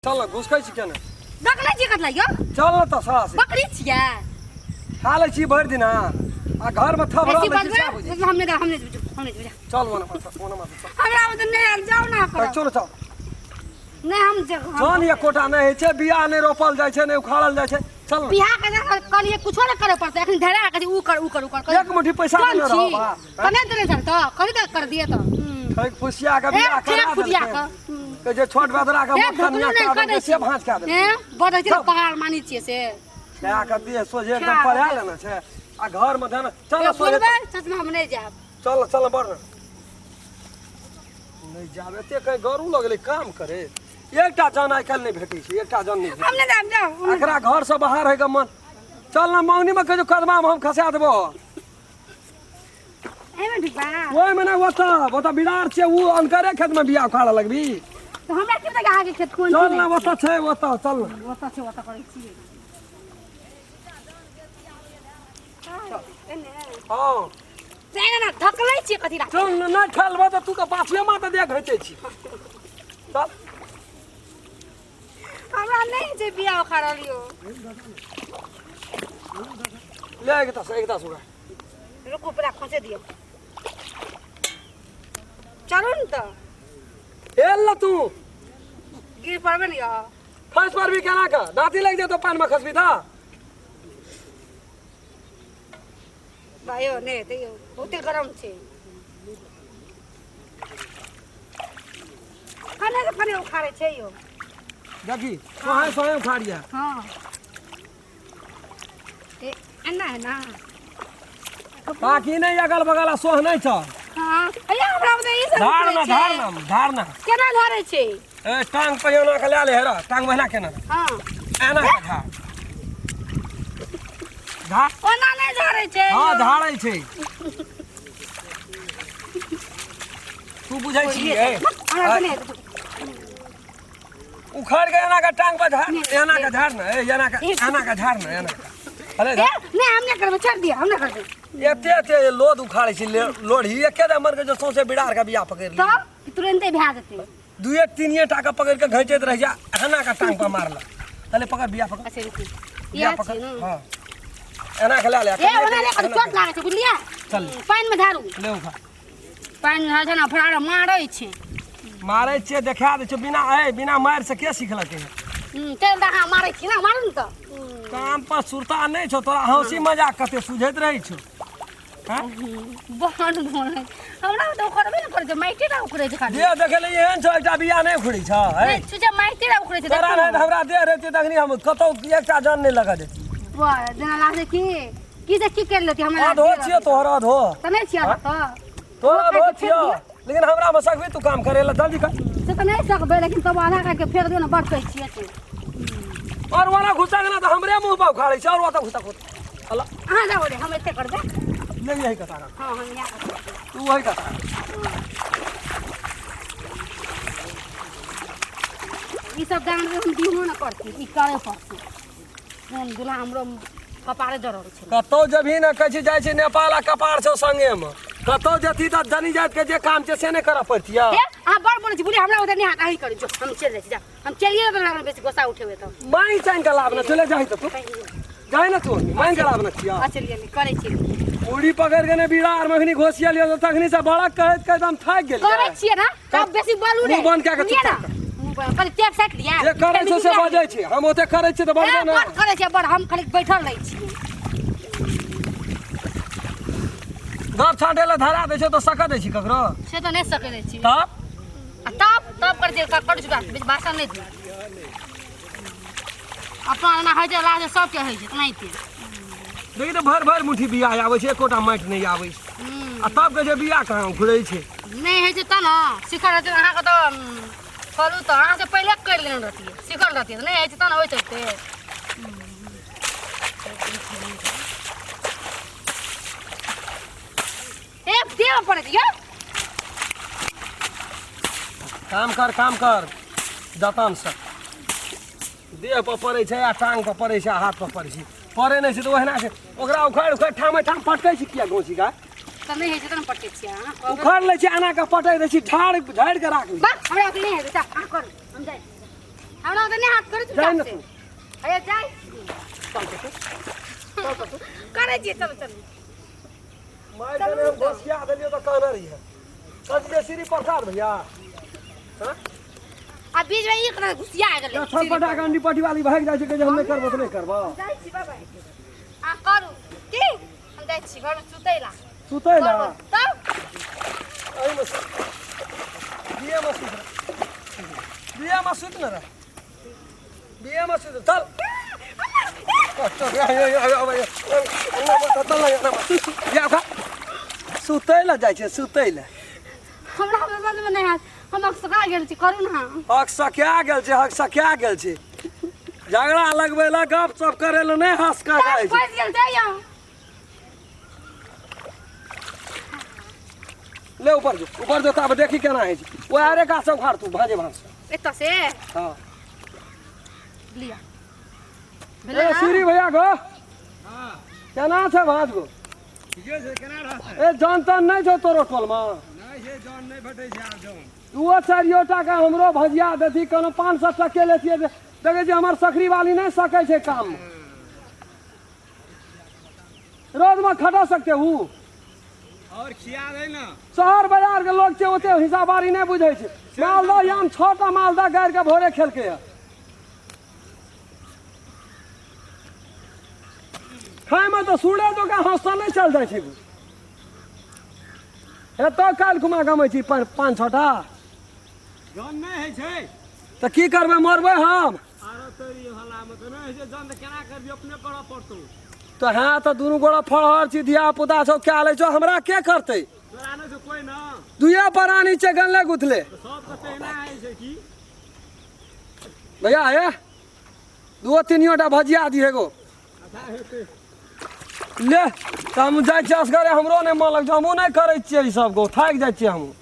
चल न घुसकै छी केना। देखले छियै कतला यौ। चल न तऽ सड़ा से। बकरी छियै। खा लै छी भरि दिन आ घर में थप बेसी रहल छी बजबै सएह बुझै छी। हम नहि हम नहि बुझू, हम नहि बुझू। चल ओना माथा ओना माथा चल। हमरा ओतऽ नहि आयल, जाउ ना चल करब। चल चल। नहि हम जे हम जन एकोटा नहि होइ छै, बियाह नहि रोपल जाइ छै, नहि उखाड़ल जाइ छै। चल न। बियाह के जखन कहलियै कुछो नहि करे पड़तै, एखन धरा के ऊ कर ऊ कर ऊ कर। एक मुट्ठी पैसा कोन देने छी? रहब आ। कने देने छल तऽ कथी तऽ कर दिए तऽ। ठैक फुसिया के ए, बियाह ठेक करा फुसिया देलकै। के। के जे छोट बेदरा के ए, मक्खन ढोकलो निया नहि कए करै देलकै से छी। भाँज कए देलकै। ए, बड़ होइ छै ने चल। पहाड़ मानै छियै से। कए के देह सोझे एकदम खा पढ़ा के। लेना छै आ घर में धन चल ए, सोझे। बोलबै सचमे हम नहि जायब। चल चल बढ़ नहि जाब एते कहीं गरू लगलै काम करे। एकटा जन आइ काल्हि नहि भेटै छै, एकटा जन नहि हम भेटै। नहि जायब, जाउ। एकरा घर से बाहर होइके मन। चल न मौनी में कहियो कदमा में हम खसा देबो। एहिमे ढुकबा? ओहिमे नहि, ओतऽ ओतऽ बिरार छै, ओ अनकरे खेत में बिया उखाड़ऽ लगबी। तऽ हमरा की पता अहाँके खेत कोन चल छै। न ओतऽ छै, ओतऽ चल न। ओतऽ छै, ओतऽ करै छियै। एने? हँ। से एना धकलै छियै कथी ला? चल न, नहि ठेलबो तऽ तू तऽ पाछुए माँ तऽ देह घैचै छी। चल। हमरा नहि छै बिया उखाड़ल यौ। ले एकता से एकता सुगा। रुकू, पूरा खोसे दियौ। चलू ने तऽ। हेल न तू। गिर पड़बै ने यौ। खसि पड़बी केना कऽ? दाँती लागि जेतौ पानिमे खसबी तऽ। भाइयो नहि हेतै यौ, बहुते गरम छै। कने से कने उखाड़ै छै यौ। देखी सोहे सोहे उखाड़िया। हँ, ए, एना है ना। बाकी नहि अगल बगल आ सोह नहि छ। हँ, अया हमरा बुझे ई सब धार उखड़ै ना छै। धार ना धार ना। केना धारै छै? ए, टांग पर एना के लए ले हेरा, टांग महिना केना। हँ। एना के धार धार। ओना नहि धारै छै। हँ, धारै छै। तू बुझै छी ए? हमरा तऽ नहि हेतै। उखाड़ के एना के टांग पर झाड़, एना के झाड़ ना, ए, एना के एना के झाड़ ना, एना के। अरे ए, नहि, हम नहि करबै, छोड़ि दिअ, हम नहि करबै। एते एते लोद उखाड़ै छी लोढ़ी एके दा मन के जो सौंसे बिड़ार के बिया पकड़ि ली। तब तुरन्ते भए जेतै। दुए तीनिए टा के पकड़ि के घैचैत रहि जा, एना के टांग पर मारलक। अरे पकड़ बिया पकड़। अच्छा रुकू। बिया इएह पकड़। छियै ने? हँ, एना के लए ले। ए, ओना नहि करू, चोट लागै छै, बुझलियै? चल। पानिमे धारू। ले उखा। पानि धारै छै ने, फरार मारै छै। मारै छियै, देखा दै छियै बिना ए बिना मारि से के सिखलकै है? चल तऽ अहाँ मारै छी ने, मारू ने तऽ। काम पर सुरता नहि छौ तोरा, हँसी मजाक कते सुझैत रहै छौ। हँ? बहन बहन हमरा तऽ उखड़बे ने करै छै, माटिए टा उखड़ै छै खाली। देह देखै लए एहन छौ, एकटा बिया नहि उखड़ै छौ। है? नहि छुछे माटिए टा उखड़ै छै। तोरा देखू नहि ने। तऽ हमरा देह रहितै तखनी हम कतौ एकटा जन नहि लगऽ देती। वाह, जेना लागै की की जे की करि लेती हमरा। अधो छियौ तोहर, अधो तऽ नहि छियै तऽ। तोहर अधो काटि के छियौ, फेंक लेकिन हमरा मे सकबी तू काम करे ला? जल्दी कर। से तऽ नहि सकबै, लेकिन तब आधा काटि के फेंक दियौ ने, बड़ कहै छियै से। और ओना घुसा के ना तऽ हमरे मुंह पर उखाड़ै छै। और ओतऽ घुसा अल्लाह। अहाँ जाउ रे, हम एते करबै। ले यही कथा रख। हँ, हम इएह करबै। तू वही कथा। ई सब दान हम दिहो ने करती, ई करे पड़तै। कोन दुल्हा हमरो कपारे जरल छै। कतौ जबही ने कहै छी जाइ छी नेपाल आ कपार छौ संगे मे, कतौ जेती तऽ जनी जात के जे काम छै से नहि करऽ पड़तियै। हे, अहाँ बड़ बोलै छी, बुझलियै? हमरा ओतऽ नहि हाथ अहीं करै जो, हम चलि जाइ छी। जा, हम चलिए गेल, हमरा बेसी गोस्सा उठेबै तऽ। मांगि चांगि के लाभ ने, चले जाही तऽ तू जाही ने, तू मांगि के लाभ ने छियै। अच्छा चलिए, करै छी। उड़ी पकड़ के ने बीड़ा आर मखनी घोसिया लियो तऽ तखनी से बड़क कहैत कहैत हम थाकि गेलियै। करै छियै ने तब बेसी बोलू रे। मुँह बंद कए के बुझलियै चुपचाप ने? मुँह बंद करी, टेप साटि लिअ। जे करै छै से बजै छै, हम ओते करै छियै तऽ बजबै ने। बड़ करै छै बड़, हम खाली बैठल रहै छियै। गप छाँटै लए धरा दै छै तऽ सकऽ दै छी ककरो? से तऽ नहि सकै दै छी। तब आ तब तब करै छियै, करू चुका बेसी भाषण नहि दियौ। अपना एना होइ छै, लाज सबके होइ छै तेनाहिते। देखी तऽ भरि भरि मुट्ठी बिया आबै छै, एकोटा माटि नहि आबै छै। आ तब कहै छै बिया कहाँ उखड़ै छै। नहि होइ छै तऽ ने सिखल रहतै अहाँके तऽ करू तऽ अहाँसँ पहिले करि लेने रहतियै, सिखल रहतियै तऽ नहि होइ छै तऽ ने होइत होइते। ए, देह पड़ै छै यौ। काम कर, काम कर जतन से। देह पर पड़ै छै आ टांग पर पड़ै छै आ हाथ पर पड़ै छै, पड़ै नहि छै तऽ ओहिना छै। ओकरा उखाड़ि उखाड़ि ठामे ठाम पटकै छी किया घोसी गाय? तऽ नहि होइ छै तऽ ने पटकै छियै अहाँ कहबै। उखाड़ि लै छी, एना कऽ पटकि दै छी, झाड़ि झाड़ि कऽ राख लै। बा, हमरा ओते नहि हेतै, अहाँ करू, हम जाइ छी। हमरा ओतऽ नहि हाथ करू जाइ चुपचाप ने से। तू। अरे जाइ। चल तऽ तू। चल तऽ तू। करै छियै, चलू चलू। मारि देने हम घोसिया देलियै तऽ कहने रहियै सच जे सीढ़ी पर ठाढ़ भैया। हाँ? आ बीच में एक ना घुसिया गेलै। छटपटा के अंडी पटी वाली भागि जाइ छै, कहै छै हम नहि करबो तऽ नहि करबो। जाइ छी बाबा, आ करू की, हम जाइ छी घरमे सुतै ला। सुतै ला? तब एहिमे बिएमे सुत रह, बिएमे सुत ने रह, बिएमे सुत। चल सुतै लए जाइ छै, सुतै लए। हमरा बदलमे नहि हैत, हम अकसका गेल छी, करू ने। अकसका गेल छै, अकसका गेल छै। झगड़ा लगबै लए, गप सप करै लए नहि हँस कऽ जाइ छै। फँसि गेल जाइए। ले ऊपर जो, ऊपर जो, ताब देखी केना होइ छै। ओएह रे गाछ उखाड़ तू भाँजे भाँज। एतऽ से? हँ। लिअ। ए श्री भैया गो, केना छै भाँज गो? ठीके छै, केना रहतै? ए जन तन नहि छौ तोरो टोलमे? नहि छै, जन नहि भेटै छै आब जन। दूओ चारिओ टाका हमरो भजिया देती, कोनो 500 टके लेतियै। देखै छियै हमर सकरी वाली नहि सकै छै काम, रोजमे खटा सकते हूँ। और खिया दे ने। शहर बाजार के लोग छै, ओते हिसाबारी नहि बुझै छै। मालदह आम 6टा मालदह गाड़ि के भोरे खेलकै हँ। खायमे तऽ सुड़े जोका हँसल नहि चल जाइ छै। एतऽ काल्हि खुमा गमै छी 5 6टा। जन नहि होइ छै तऽ की करबै, मरबै हम? आरो तोरी हल्लामे तऽ नहि होइ छै जन, तऽ केना करबी? अपने करऽ पड़तौ। तऽ हँ तऽ दुनू गोड़ा फड़हर छी, धिया पुता सब कए लै छौ, हमरा के करतै? तोरा नहि छौ कोइ ने? दुइए प्राणी छै गनले गुथले। तऽ सबके तहिना होइ छै की? भैया हे, दूओ तीनियो टा भजिया दिहे गो। अच्छा, हेतै। ले तऽ हम जाइ छियै असगरे, हमरो नहि मन लगै छै, हमहूँ नहि करै छियै ई सब गो, थाकि जाइ छियै हमहूँ।